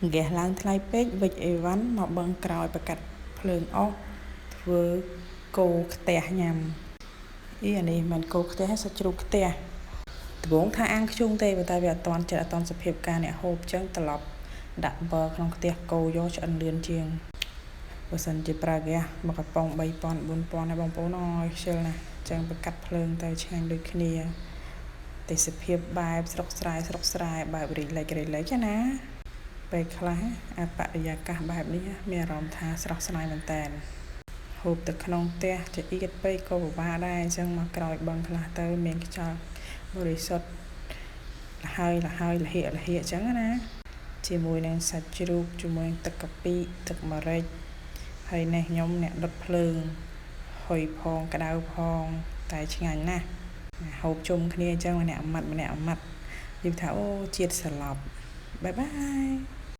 ហ្គាសឡើងថ្លៃពេក វេចអីវ៉ាន់មកបឹងក្រោយប្រកាត់ភ្លើងអស់ធ្វើគោខ្ទះញ៉ាំអីអានេះមិនគោខ្ទះសាច់ជ្រូកខ្ទះដំបូងថាអាំងធ្យូងទេប៉ុន្តែវាអត់ទាន់ចិត្តអត់ទាន់សភាពការអ្នកហូបចឹងត្រឡប់ដាក់ប័រក្នុងខ្ទះគោយកឆ្អិនលឿនជាងបើសិនជាប្រើហ្គាសមកកំប៉ុង3000 4000ហើយបងប្អូនអើយខ្ជិលណាស់ចឹងប្រកាត់ភ្លើងទៅឆ្ងាញ់ដូចគ្នាទេសភាពបែបស្រុកស្រែស្រុកស្រែបែប relax relax ណាពេលខ្លះអាបរិយាកាសបែបនេះមានអារម្មណ៍ថាស្រស់ស្រាយមែនតើហូបទៅក្នុងផ្ទះចង្អៀតពេកក៏ពិបាកដែរអញ្ចឹងមកក្រោយបឹងខ្លះទៅមានខ្យល់បរិសុទ្ធលហើយលហើយលហៀកលហៀកអញ្ចឹងណាជាមួយនឹងសាច់ជ្រូកជាមួយនឹងទឹកកាពិទឹកម្រេចហើយនេះខ្ញុំអ្នកដុតភ្លើងហុយផងក្តៅផងតែឆ្ងាញ់ណាស់ហូបជុំគ្នាអញ្ចឹងម្នាក់ម៉ាត់ម្នាក់ម៉ាត់និយាយថាអូជាតិស្លាប់បាយបាយ។